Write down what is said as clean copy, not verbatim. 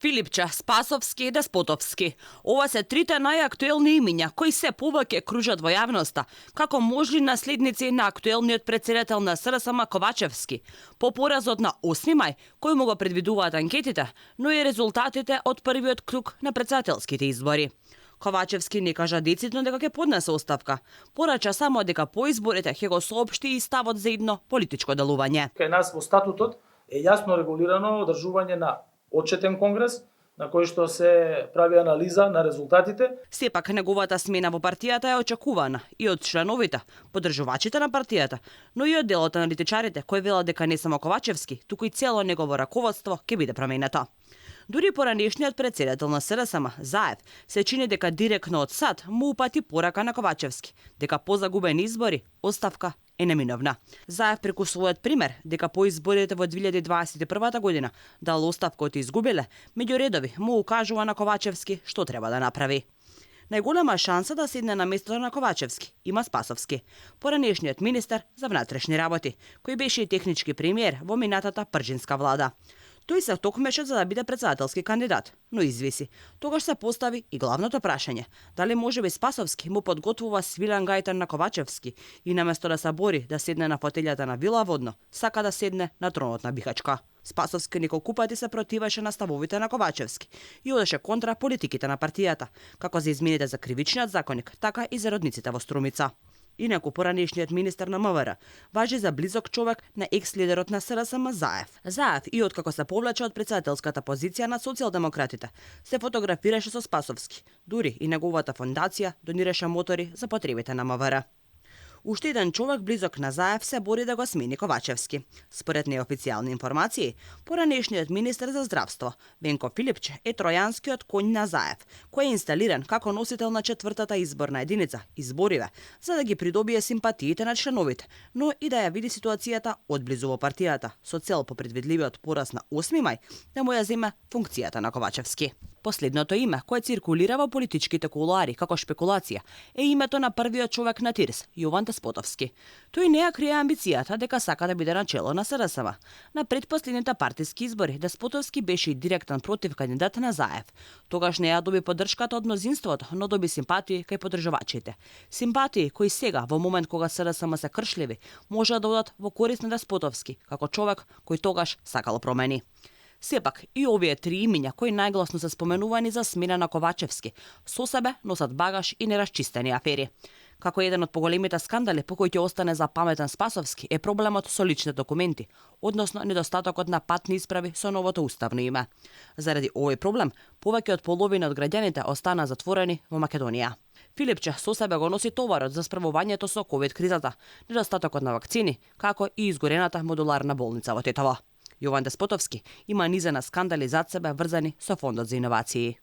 Филипче, Спасовски, Деспотовски. Ова се трите најактуелни имиња кои се повеќе кружат во јавноста, како можни наследници на актуелниот претседател на СРСМ Ковачевски. По поразот на 8 мај, кој му го предвидуваат анкетите, но и резултатите од првиот круг на претседателските избори. Ковачевски не кажа децидно дека ќе поднесе оставка. Порача само дека по изборите ќе го соопшти и ставот за едно политичко делување. Кај нас во статутот е јасно регулирано одржување на отчетен конгрес, на кој што се прави анализа на резултатите. Сепак неговата смена во партијата е очекувана и од членовите, поддржувачите на партијата, но и од делот аналитичарите кои велат дека не само Ковачевски, туку и цело негово раководство ќе биде променето. Дури поранешниот претседател на СРСМ, Заев, се чини дека директно од САД му упати порака на Ковачевски, дека по загубени избори, оставка е неминовна. Заев преку својот пример, дека по изборите во 2021 година дал оставка од изгубиле, меѓу редови му укажува на Ковачевски што треба да направи. Најголема шанса да седне на местото на Ковачевски има Спасовски, поранешниот министер за внатрешни работи, кој беше и технички премиер во минатата пржинска влада. Тој се токмеше за да биде претседателски кандидат, но извиси. Тогаш се постави и главното прашање, дали можеби Спасовски му подготвува свилен гајтан на Ковачевски и наместо да се бори да седне на фотелјата на Вила Водно, сака да седне на тронот на Бихачка. Спасовски неколку пати се противеше на ставовите на Ковачевски и одеше контра политиките на партијата, како за измените за кривичниот законник, така и за родниците во Струмица. Инаку поранешниот министер на МВР важи за близок човек на екс-лидерот на СРСМ Заев. Заев и откако се повлече од претседателската позиција на социјалдемократите, се фотографираше со Спасовски. Дури и неговата фондација донираше мотори за потребите на МВР. Уште еден човек близок на Заев се бори да го смени Ковачевски. Според неофицијални информации, поранешниот министер за здравство, Венко Филипче, е тројанскиот конј на Заев, кој е инсталиран како носител на 4-та изборна единица, избориве, за да ги придобие симпатиите на членовите, но и да ја види ситуацијата одблизу во партијата, со цел по предвидливиот пораз на 8 мај да му ја земе функцијата на Ковачевски. Последното име, кое циркулира во политичките кулуари како шпекулација, е името на првиот човек на ТИРС, Јован Деспотовски. Тој не ја крие амбицијата дека сака да биде начело на СРСМ. На предпоследните партиски избори Деспотовски беше и директен против кандидат на Заев. Тогаш не ја доби поддршката од мнозинството, но доби симпатии кај поддржувачите. Симпатии кои сега, во момент кога СРСМ се кршливи, може да одат во корист на Деспотовски, како човек кој тогаш сакал промени. Сепак, и овие три имиња кои најгласно се споменувани за смена на Ковачевски, со себе носат багаж и нерасчистени афери. Како еден од поголемите скандали по кој ќе остане запаметен Спасовски е проблемот со лични документи, односно недостатокот на патни исправи со новото уставно име. Заради овој проблем, повеќе од половина од граѓаните остана затворени во Македонија. Филипче со себе го носи товарот за справувањето со ковид кризата, недостатокот на вакцини, како и изгорената модуларна болница во Тетово. Јован Деспотовски има низа на скандали зад себе врзани со фондот за иновации.